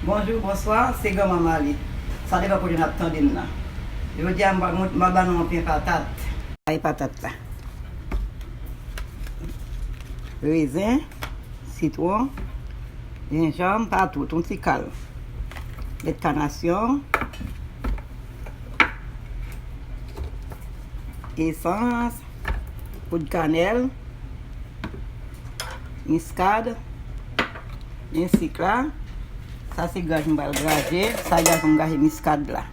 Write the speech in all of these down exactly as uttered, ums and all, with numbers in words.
Bonjou, bonswa, se Granmanman Malie. Sa depann kote n ap tande m nan. Jodi a, m pral mont-, m pral ba nou yon pen patat. Ay patat la. Rezen, sitwon, jenjanm, pa tout, yon ti kal. Lèt kanasyon, esans, poud kanèl, miskad, men sik la. Sa se graj m pral graje. Sa deja pou m graje miskad la.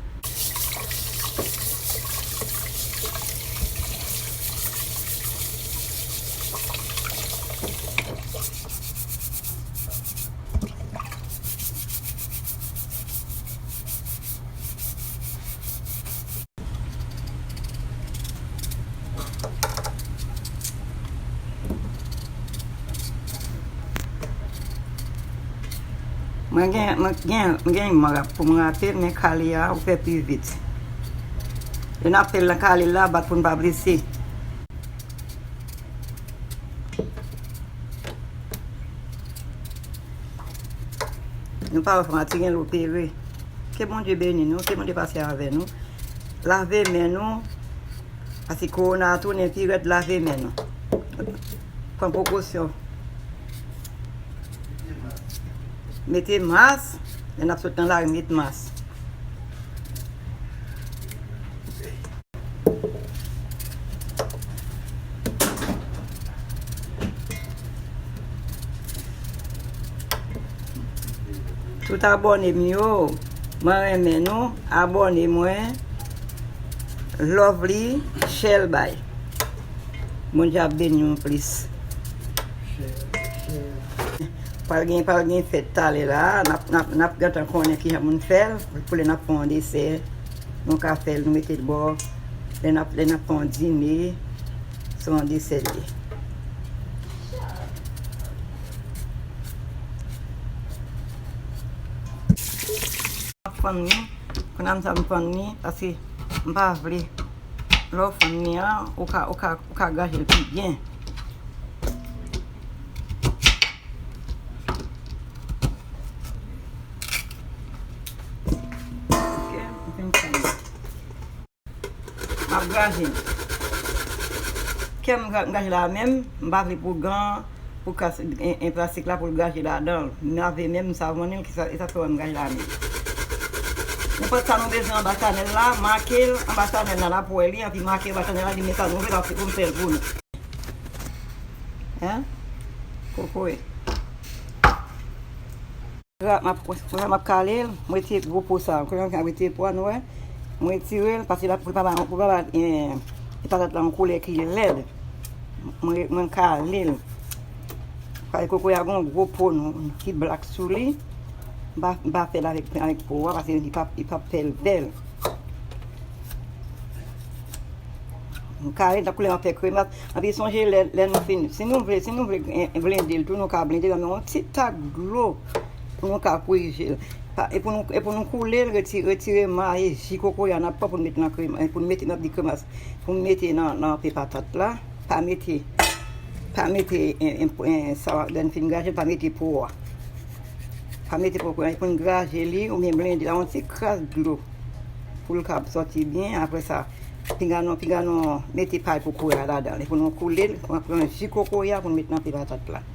Mwen gen, mwen gen, mwen gen yon rap pou mwen rape, men kale a, ou fè pi vit. Lè n ap fè l nan kale la, bat pou n pa blese. Nou pa wè fòm a ti gen lopere. Ke Bondye beni nou, ke Bondye pase avè nou. Lave men nou, paske kowona a tounen pi rèd, lave men nou. Pran prekosyon. Mete mas, lè n ap sot nan lari, met mas. Tout abòne m yo, mwen renmen nou, abòne mwen. Lovely Shelby. Bondye ap beni w plis. Pral gen, pral gen fèt talè la, n ap, n ap, n ap gentan konnen kijan pou n fè l, pou lè n ap fè yon desè, nou ka fè l, nou mete l bò, lè n ap, lè n ap fè yon dine, se yon desè l ye. M ap fann li, kounye a m sa m fann li, paske m pa vle. Lè w fann li an, ou ka, ou ka, ou ka graje l pi byen. Ok, m fin fann li. M ap graje l. Kè m gra-, m graje la menm, m pa vle pou gan, pou kas, en, en plastik la pou l graje ladan l. M lave men m, m savòne l, ki sa, e sa fè w wè m graje la menm. Nenpòt sa nou bezwen anba chanèl la, make l anba chanèl la, n ap wè li, anpi make anba chanèl la, di men sa nou vle, paske pou m fè l pou nou. Hein? Kokoye. Gra-, m ap, konsa m ap kale l, m retire gwo po sa. Kounye a m retire po a, nou wè. M retire l, paske l ap, pou l pa ba, pou l pa ba, eh, patat la yon koulè ki lèd. Mwen, mwen kale l. Paske kokoye a gen yon gwo po nou, ki blak sou li. M pa, m pa fè l avèk, avèk po a, paske li p ap, li p ap fè l bèl. M kale l, tankou lè m ap fè kremas. Anpi sonje lè, lè nou fin, si nou vle, si nou vle, eh, blende l tou, nou ka blende l, men yon ti tak dlo pou nou ka kouye l. Pa, e pou nou, e pou nou koule l, retire, retire mayi, ji kokoye a n ap pran pou n mete nan kremas, pou n mete, m ap di kremas, pou n mete nan, nan pen patat la. Pa mete, pa mete, en, en, en, sa, lè n fin graje l, pa mete po a. Pa mete po a, pou n graje li, oubyen blende l, yon ti kras dlo. Pou l ka sòti byen, apre sa, pinga nou, pinga nou mete pay kokoye a ladan l. Epi nou koule l, nou pran ji kokoye a pou nou met nan pen patat la.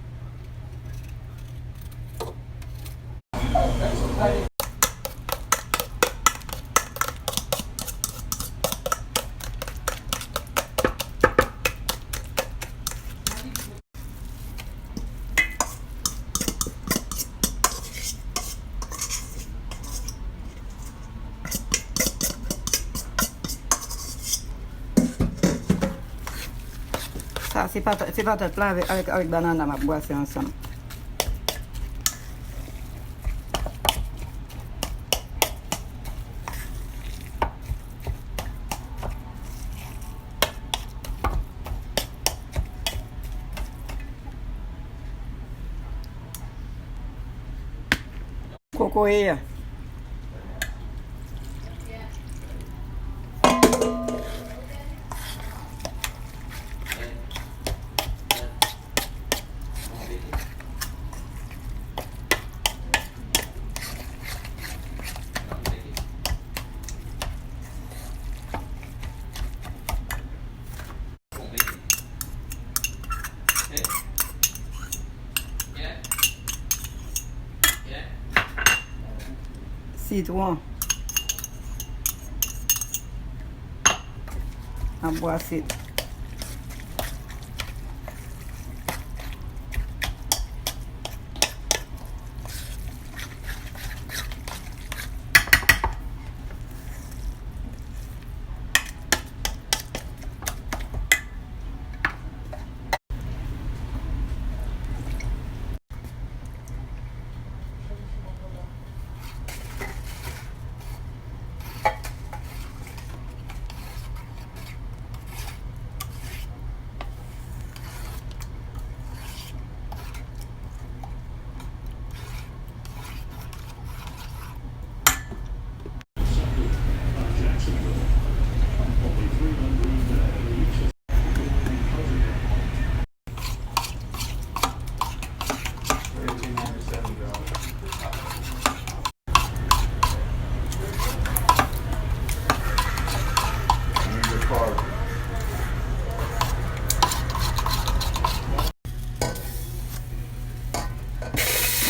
Sa se patat, se patat la avèk, avèk, avèk banana m ap bwase ansanm. Kokoye a. Sitwon. Ap bwase l.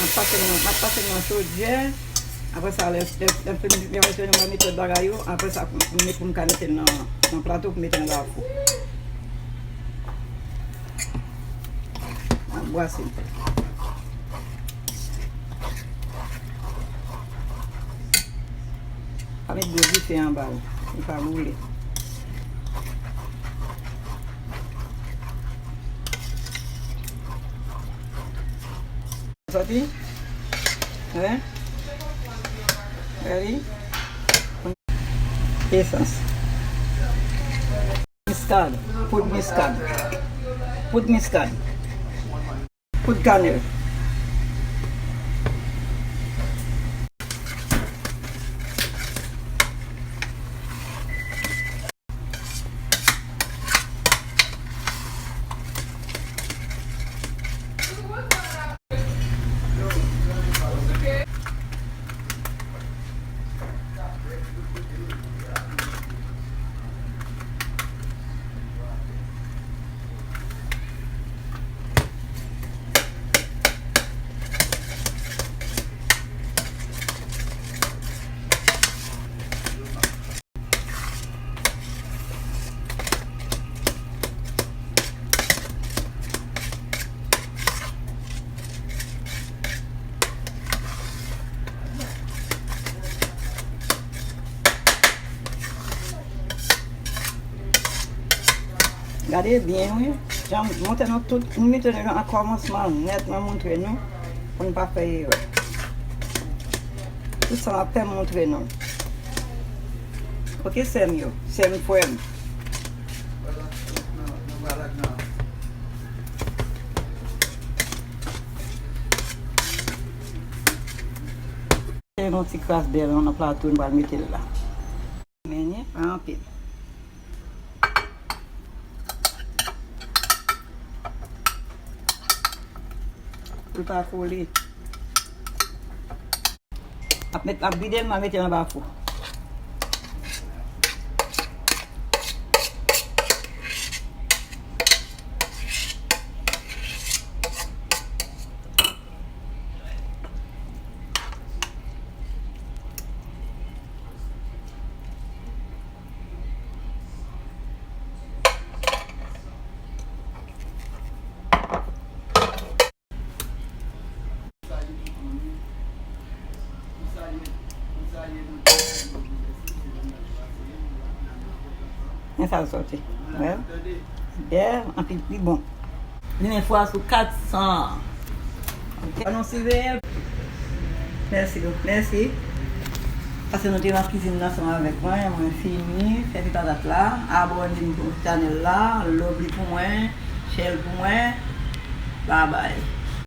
M ap pase l nan, m ap pase l nan chodyè. Apre sa, lè, lè, lè m fin, lè m fin mete lòt bagay yo, apre sa, pou m, pou m ka mete l nan, nan plato pou mete anba fou. M ap bwase. Pa met gwo dife anba l, li pa boule. Sòti. Wi. Ready? Esans. Miskad. Poud miskad. Poud miskad. Poud kanèl. Gade byen, wi. Jan m montre nou tout, m mete nou an kòmansman nèt, mwen montre nou pou n pa fè erè. Tout sa m ap fè, m montre nou. Oke, sè m yo, sè m, frè m. Yon ti kras bè nan plato, nou pral mete l la. Men li pa anpil. Pou l pa kole. Ap met, ap vide l, m a mete l anba fou. Men sa l sòti. Wè. Bèl, anpil pi bon. Li men fwa sou kat san. Ok. Ann nou siveye. Mèsi, mèsi. Paske nou te nan kizin nan ansanm avèk mwen, mwen fini fè ti patat la. Abòne m pou chanèl la, love li pou mwen, share l pou mwen. Babay.